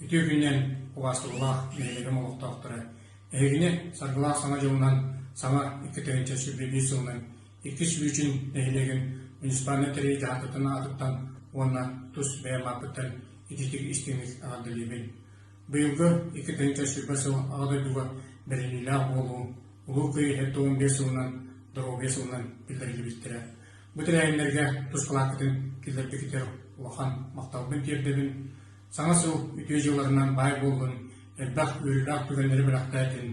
Үтүө күнүнэн убаастабыллаах нэһилиэгим олохтоохторо! Эһигини саргылаах Саҥа дьылынан, саҥа 2021 сылынан Иккис Лүүчүн нэһилиэгин муниципальнай тэрийии дьаһалтатын аатыттан уонна тус бэйэм ааппыттан итиитик истиҥник эҕэрдэлиибин. Быйылгы 2020 сыл Аҕа дойдуга бэриниилээх буолуу, Улуу Кыайыы 75 сылынан доруобуйа сылынан биллэриллибиттэрэ. Бу тэрээһиннэргэ тус кылааккытын киллэрбиккитигэр улахан махталбын тиэрдэбин. Саҥа сыл үтүө дьылларынан баай буоллун, элбэх үөрүүлээх түгэннэри бэлэхтээтин,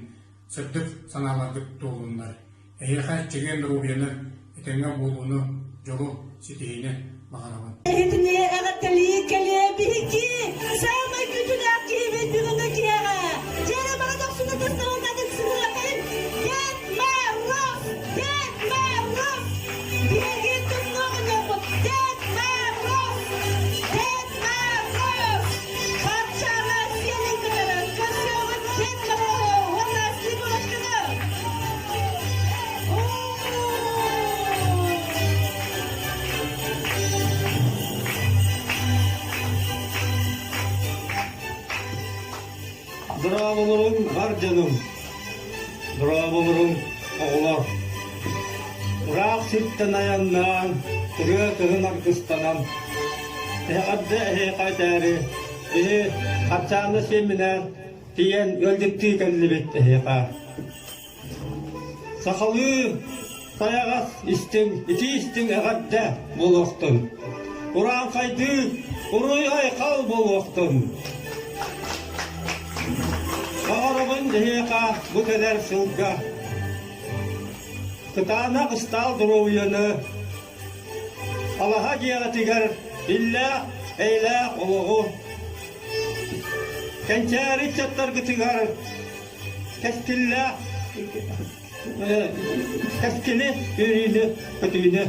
сырдык санааларгыт туоллуннар. Эһиэхэ чэгиэн доруобуйаны, этэҥҥэ буолууну, дьолу, ситиһиини баҕарабын. Эһитини эҕэрдэлии кэлиэ биһиги саамай күтүлээх киһибит бүгүҥҥү киэһэ. Дьиэрэ бары дохсуну тыстарыннатын сыһыахайын Дед Мороз! Дед Мороз! Биһиги тымныы оҕонньорбут Дед Мороз! Дед Мороз! Хапчаана сиэнин кытары көрсүөҕүт Дед Мороһу уонна Снегурочканы! Дорооболоруҥ, бар дьонум! Дорооболоруҥ, оҕолор! Ыраах сиртэн айаннаан, ырыа кыһын аргыстанан, эҕэрдэ эһиэхэ этээри, биһи Хапчаана сиэмминээн тиийэн ыалдьыттыы кэллибит эһиэхэ. Сахалыы сайаҕас истиҥ, итии-истиҥ эҕэрдэ буолуохтун! Урааҥхайдыы уруй-айхал буолуохтун! Баҕарабын эһиэхэ бу кэлэр сылга кытаанах ыстаал доруобуйаны, алаһа дьиэҕитигэр иллээх, эйэлээх олоҕу, кэнчээри ыччаттаргытыгар Кэскиллээх кэскили, үөрүүнү, көтүүнү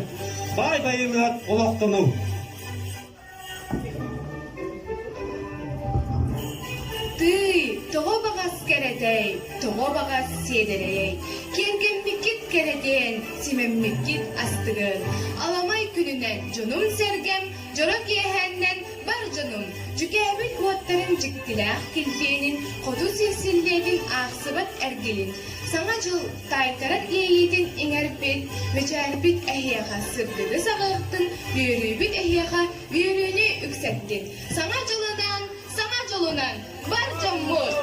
баай байылыат олохтонуҥ! Тыый, тоҕо баҕас кэрэтэй, тоҕо баҕас сиэдэрэйэй, киэргэммиккит кэрэтиэн, симэммиккит астыгын. Аламай күнүнэн дьонум-сэргэм, дьоро киэһээннэн Бар дьонум, дьүкээбил уоттарын дьиктилээх килбиэнин, хоту сир силлиэтин аахсыбат эргилин, Саҥа дьыл таайтарар иэйиитин иҥэрбит, мичээрбит эһиэхэ сырдыгы саҕыахтын, үөрүүбүт эһиэхэ үөрүүнү үксэттин. Саҥа дьылынан, саҥа дьолунан, бар дьоммут!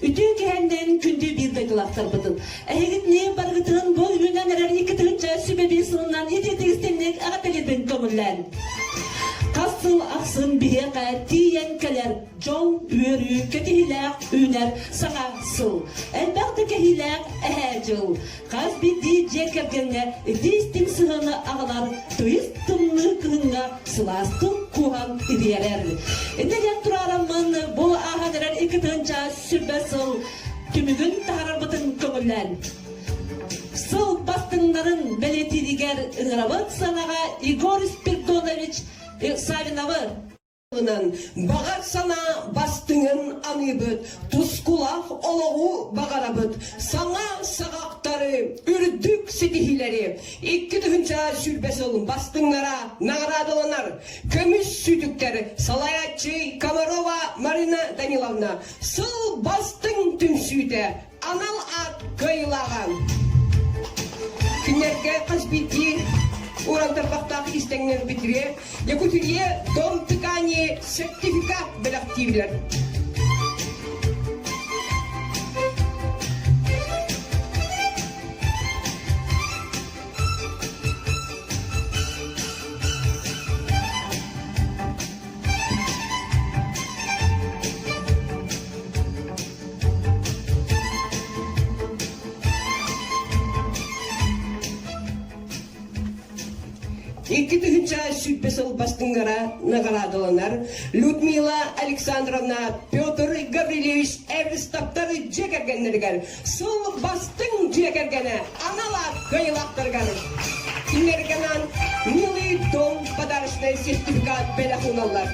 Үтүө кэһэннэн күндү биир дойдулаахтарбытын, эһигитини барыгытын бу үүнэн эрэр 2 сүбэ биир сылынан итиитик истинник эҕэрдэлиирбин көҥүллээн. Хас сыл ахсын биһиэхэ тиийэн кэлэр дьол, үөрүү, кэтиһилээх үүнэр саҥа сыл. Элбэх да кэһиилээх эһээ дьыл. Хас биирдии дьиэ кэргэҥҥэ итии-истиҥ сыһыаны аҕалар тыйыс тымныы кыһыҥҥа сылаастык кууһан ириэрэр. Иннэ диэн тураараммын бу ааһан эрэр 2020 сыл түмүгүн таһаарарбытын көҥүллээн. Сыл бастыҥнарын бэлиэтииригэр ыҥырабыт сыанаҕа Егор Спирдонович Савиновы Баҕар санаа бастыҥын аныыбыт, тускулаах олоҕу баҕарабыт, саҥа саҕахтары, үрдүк ситиһиилэри 2020 сыл бастыҥнара наҕараадаланар көмүс сүтүктэр салайааччы Комарова Марина Даниловна сыл бастыҥ түмсүүтэ анал аат кыайыылааҕа. Кинилэргэ хас биирдии уран тарбахтаах истэҥнэр битире Якутия Дом ткани сертификат бэлэхтииллэр. 2020 сыл бастыҥнара наҕараадаланар Людмила Александровна Петр Гаврильевич Эверстовтар дьиэ кэргэннэригэр сыл бастыҥ дьиэ кэргэнэ анал аат кыайыылаахтарыгар кинилэргэ анаан Милый дом подарочный сертификат бэлэх уналлар.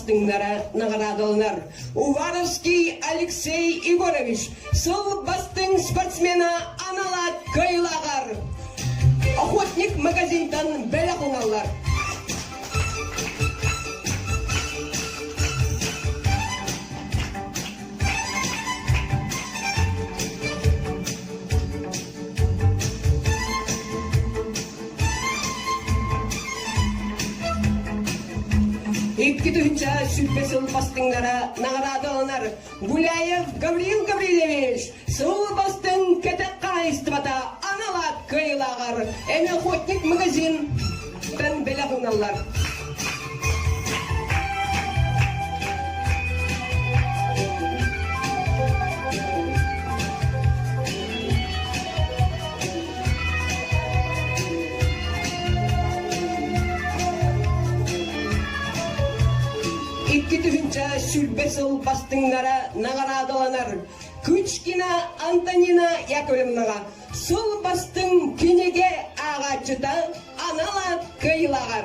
бастыҥнара наҕараадаланар. Уваровский Алексей Егорович сыл бастыҥ спортсмена анал аат кыайыылааҕар Охотник магазинтан бэлэх уналлар. 2020 сыл бастыҥнара наҕараадаланар Гуляев Гаврил Гаврильевич сыл бастыҥ кэтэх хаһаайыстыбата анал аат кыайыылааҕар эн охотник магазинтан бэлэх уналлар. 2020 сыл бастыҥнара наҕараадаланар Кычкина Антонина Яковлевнаҕа сыл бастыҥ кинигэ ааҕааччыта анал аат кыайыылааҕар.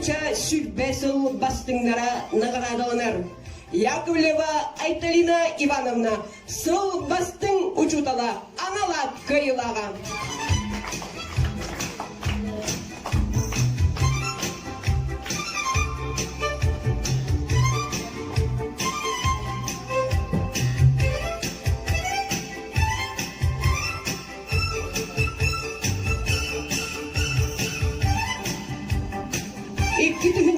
2020 сыл бастыҥнара наҕараадаланар. Яковлева Айталина Ивановна сыл бастыҥ учуутала анал аат кыайыылааҕа.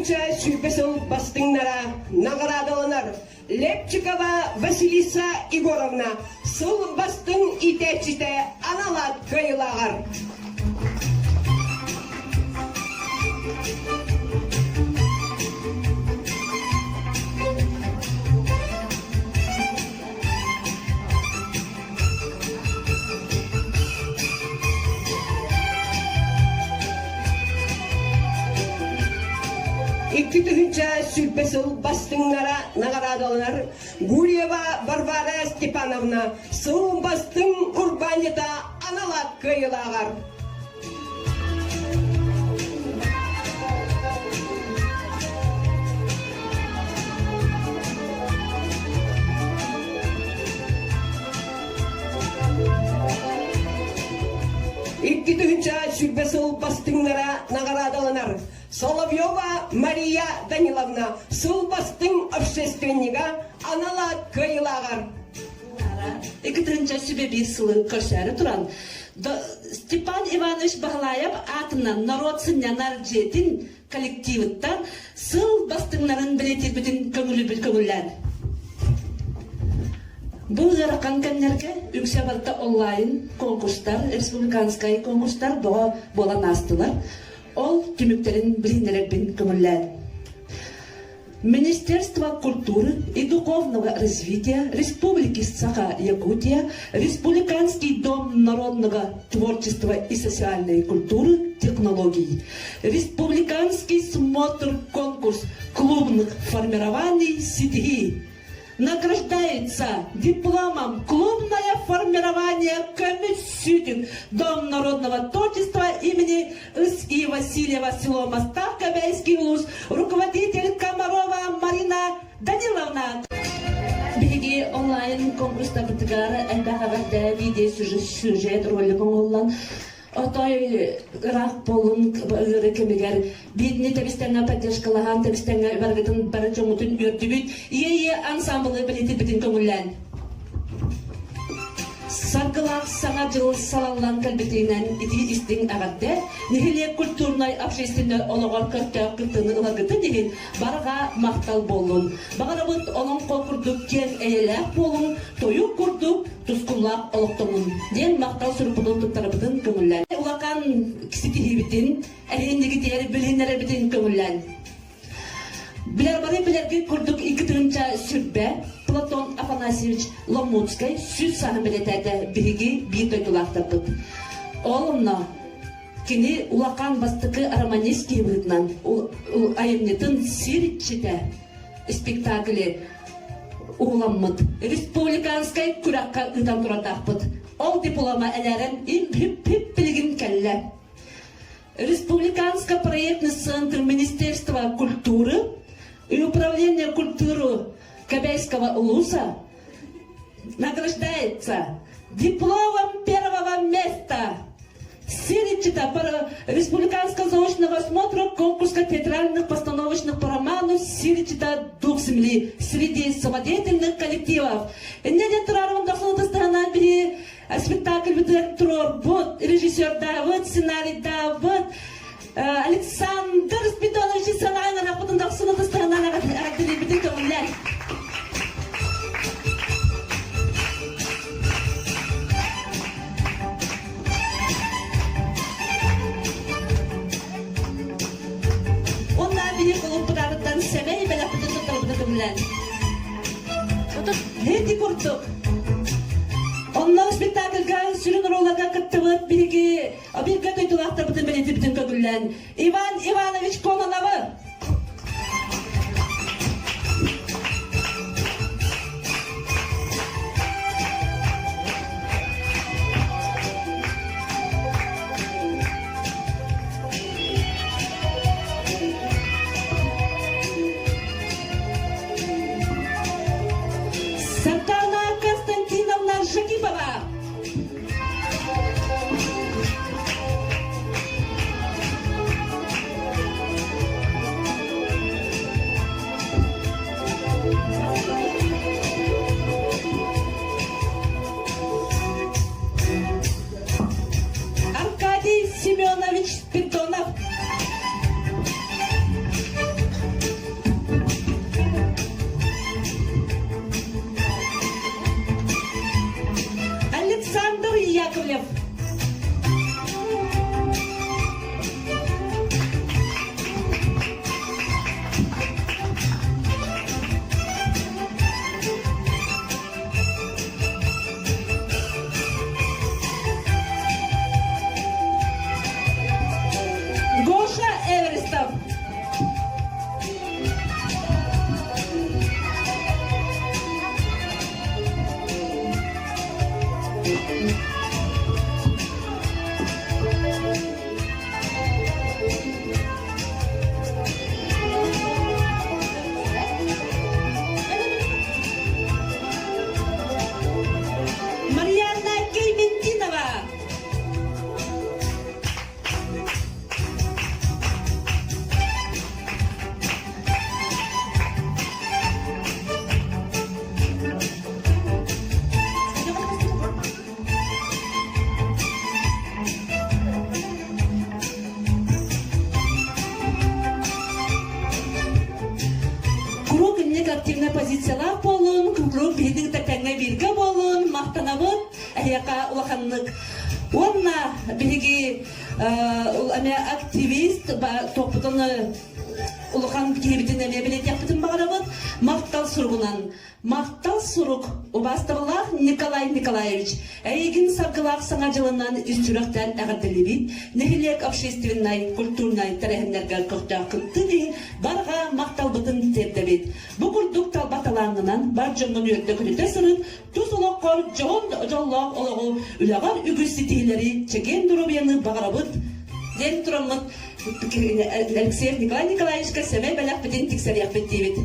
2020 сыл бастыҥнара наҕараадаланар Лепчикова Василиса Егоровна сыл бастыҥ иитээччитэ анал аат кыайыылааҕар. 2020 сыл бастыҥнара наҕараадаланар Гурьева Варвара Степановна сыл бастыҥ урбаанньыта анал аат кыайыылааҕар. 2020 сыл бастыҥнара наҕараадаланар Соловьева Мария Даниловна сыл бастыҥ общественнига анал аат кыайыылааҕар. Икки сүбэ биир сылы көрсөөрү туран, Степан Иванович Баһылаев аатынан норуот сынньанар дьиэтин коллективыттан сыл бастыҥнарын бэлиэтиирбитин көҥүлүбүт көҥүллээн. Бу ыарахан кэмнэргэ үксэ барыта онлайн конкурстар, республиканскай конкурстар бөҕө буолан аастылар. Ол түмүктэрин билиһиннэрэрбин көҥүллээн. Министерство культуры и духовного развития Республики Саха-Якутия, Республиканский дом народного творчества и социальной культуры, технологий, Республиканский смотр-конкурс клубных формирований сети награждается дипломом «Клубное формирование Көмүс Дом народного творчества имени С.И. Васильева, село Моставка, Бейский улус, руководитель Комарова Марина Даниловна. Биһиги онлайн конкурстарбытыгар элбэх эҕэрдэ видео сюжет ролик оҥоһуллан Отой ыраах буолун ыары кэмигэр биирни тэбистэҥҥэ поддержкалаһан тэбистэҥҥэ барыгытын бары дьоҥҥутун үөрдүбүт Иэйи ансамблы бэлитирбитин көҥүллээн. Саргылаах Саҥа дьыл салаллан кэлбитинэн итии истиҥ эҕэрдэ нэһилиэк культурнай общественнай олоҕор көхтөөх кыттыыны ыларгытын иһин барҕа махтал буоллун. Баҕарабыт олоҥхо курдук киэҥ эйэлээх буолуҥ, тойук курдук тускуллаах олохтонун диэн махтал сурукпутун туттарабытын көҥүллээн. Улахан ситиһиибитин, эһииннигитигэр билиһиннэрэрбитин көҥүллээн. Билэр бары билэргит курдук 2000 сүрбэ. Платон Афанасьевич Ломутскай сүз сааһын бэлиэтээтэ биһиги биир дойдулаахтарбыт. Ол онно кини улахан бастакы романист киһи быһыытынан айымньытын сир иччитэ спектакли уһуламмыт республиканскай күрэххэ ыытан турардаахпыт. Ол диплома элээрэн им-хип-хип билигин кэллэ. Республиканский проектный центр Министерства культуры и Управления культуры Кобяйского улуса награждается дипломом первого места Сиричита Республиканского заочного смотра конкурса театральных постановочных по роману Сиричита «Дух земли» среди самодеятельных коллективов. Иннеден турарым дохлотыстыһынан бири спектакль бүтүн туруорбут, режиссердаабыт, сценарийдаабыт Александр Спиридонович санаан арахпытын дохсун ытыстыһынан аҕаттырбытын көҥүллэр. Онна биһи кулуппутаарыттан сэмэй бэлэхпитин туттарбыта көҥүллэн. Ити курдук. Онно спектакльга сүрүн ролларга кыттыбыт биһиги бииргэ дойдулаахтарбытын бэлиэтибитин көҥүллээн Иван Иванович Кононовы Сартана Константиновна Жакипова. Аркадий Семенович Спиридонов. Александр Яковлев. Гоша Эверестов. Марьяна Клементинова. Куруук инник активнай позициялаах буолун, куруук биһиги тэҥҥэ бииргэ буолун, махтанабыт эһиэхэ улаханнык. Уонна биһиги эмиэ активист туохпутун улахан киһибитин эмиэ билэтиэхпитин баҕарабыт. Махтал суругунан Махтал сурук убаастабыллаах Николай Николаевич, эйигин саргылаах Саҥа дьылынан ис сүрэхтэн эҕэрдэлиибит, нэһилиэк общественнай, культурнай тэрээһиннэргэ көхтөөх кыттыы иһин барҕа махталбытын тиэрдэбит. Бу курдук талба талааҥҥынан бар дьоҥҥун үөрдэ-көтүтэ сырыт, тус олоххор дьоһун дьоллоох олоҕу, үлэҕэр үгүс ситиһиилэри, чэгиэн доруобуйаны баҕарабыт диэн тураммыт Алексеев Николай Николаевичка сэмэй бэлэхпитин тиксэриэхпит диибит.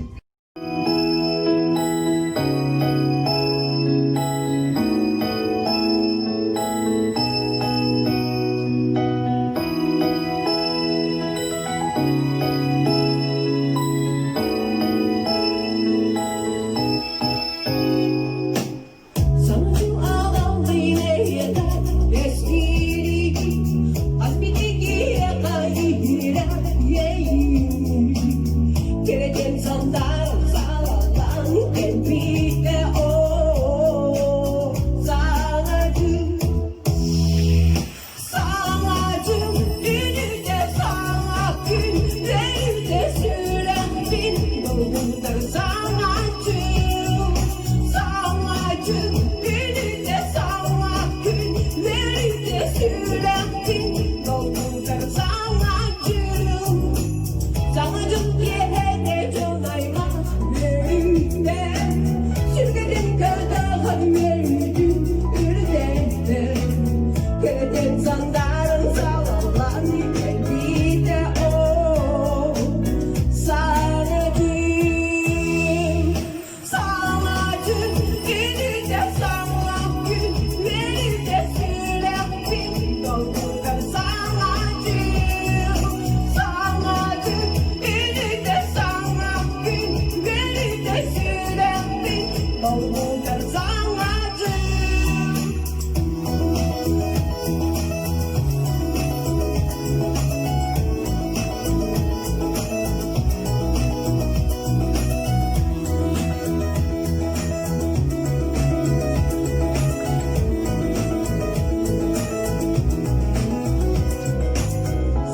сүрэхпин долгутар саҥа дьыл. Саҥа дьыл киэһэтэ дьон аймах үөрүүтэ, сүргэтин көтөҕөн үөрүүтүн үрдэтэ, кэтит сандарын салаллан кэлбитэ оо, саҥа дьыл. Саҥа күн үүнүүтэ саҥа күн үөрүүтэ сүрэхпин долгутар саҥа дьыл. Саҥа күн үүнүүтэ саҥа күн үөрүүтэ сүрэхпин долгутар саҥа дьыл.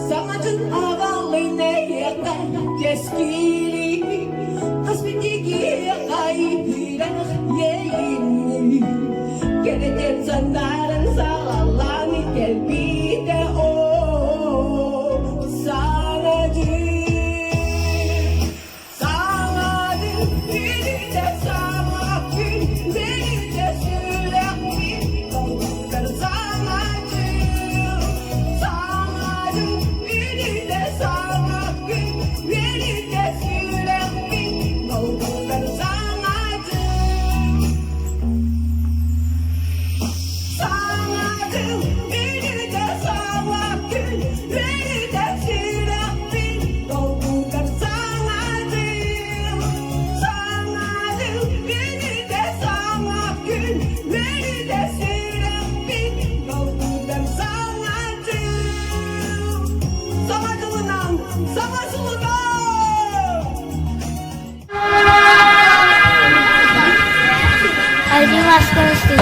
Саҥатын аҕалый нэһиэхэ кэскили, хас биирдии киһиэхэ иэйиини, кэрэтин сандааран саҕалаан кэлбитэ оо, саҥа дьыл. Саҥа күн, саҥа күн, бэлитэ сүрэхпин долгутар саҥа дьыл. Саҥа дьыл, үүнүүтэ саҥа күн, бэлитэ сүрэхпин долгутар саҥа дьыл. Саҥа дьыл, үүнүүтэ саҥа күн, үөрүүтэ сүрэхпин долгутар саҥа дьыл. Саҥа дьыл, үүнүүтэ саҥа күн, үөрүүтэ сүрэхпин долгутар саҥа дьыл. Саҥа дьылынан, саҥа сылынан! Один московский.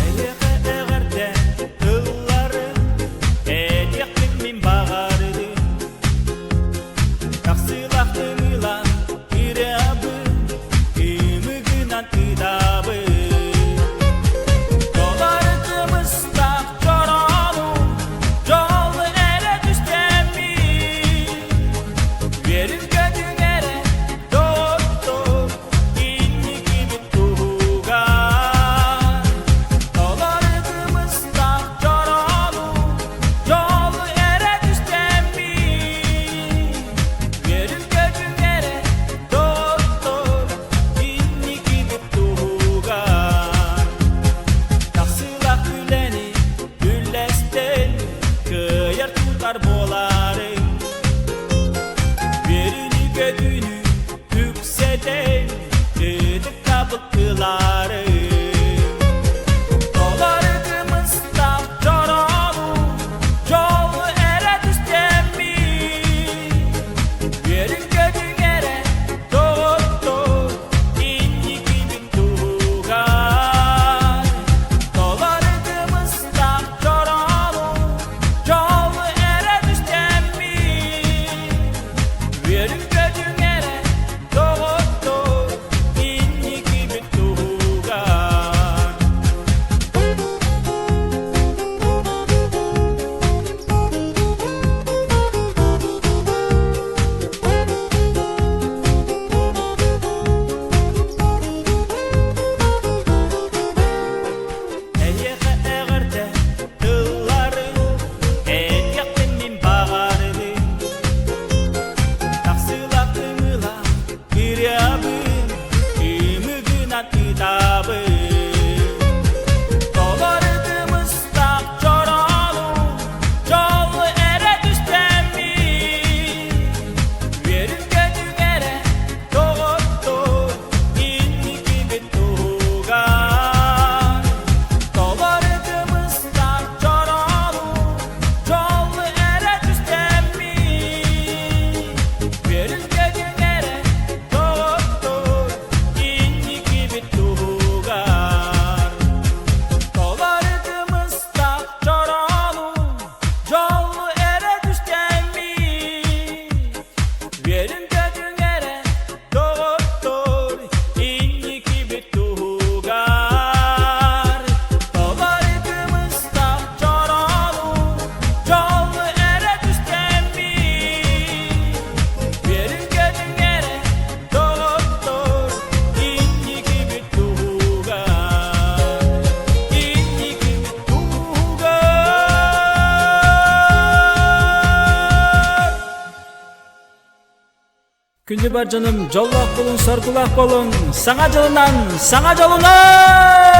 Эйиэхэ эҕэрдэ тылларын этиэхпин мин баҕарырым. Тахсыылаахтын ылан ырыабын ымыгынан ытабын. Толору кымыстаах чороону дьолу эрэ түстэммин. Үөрүн-көтүҥ эрэ доҕоттор инникибит туһугар. Толору кымыстаах чороону дьолу эрэ түстэммин. Үөрүн-көтүҥ эрэ доҕоттор инникибит туһугар. Тахсыылаах үлэни үллэстэн кыайар тутар буоларыҥ. Үөрүүнү-көтүүнү үксэтэн ытык табыктыларыҥ. Толору кымыстаах чороону дьолу эрэ түстэммит. Үөрүн-көтүҥ эрэ доҕоттор инникибит туһугар. Толору кымыстаах чороону дьолу эрэ түстэммит. Үөрүн-көтүҥ эрэ доҕоттор инникибит туһугар. Эйиэхэ эҕэрдэ тылларын этиэхпин мин баҕарабын. Тахсыылаах ымыылаах ырыабын ымыгынан ытабын. Толору кымыстаах чороону дьолу эрэ түстэммин. Үөрүн-көтүҥ эрэ доҕоттор инникибит туһугар. Толору кымыстаах чороону дьолу эрэ түстэммин. Үөрүн-көтүҥ эрэ доҕоттор инникибит туһугар. Толору кымыстаах чороону дьолу эрэ түстэммин. Үөрүн-көтүҥ эрэ доҕоттор инникибит туһугар. Толору кымыстаах чороону дьолу эрэ түстэммин. Үөрүн-көтүҥ эрэ доҕоттор инникибит туһугар. Инникибит туһугар. Күндү бар дьонум, дьоллоох буолуҥ, соргулаах буолуҥ, саҥа дьолунан, саҥа дьолунан!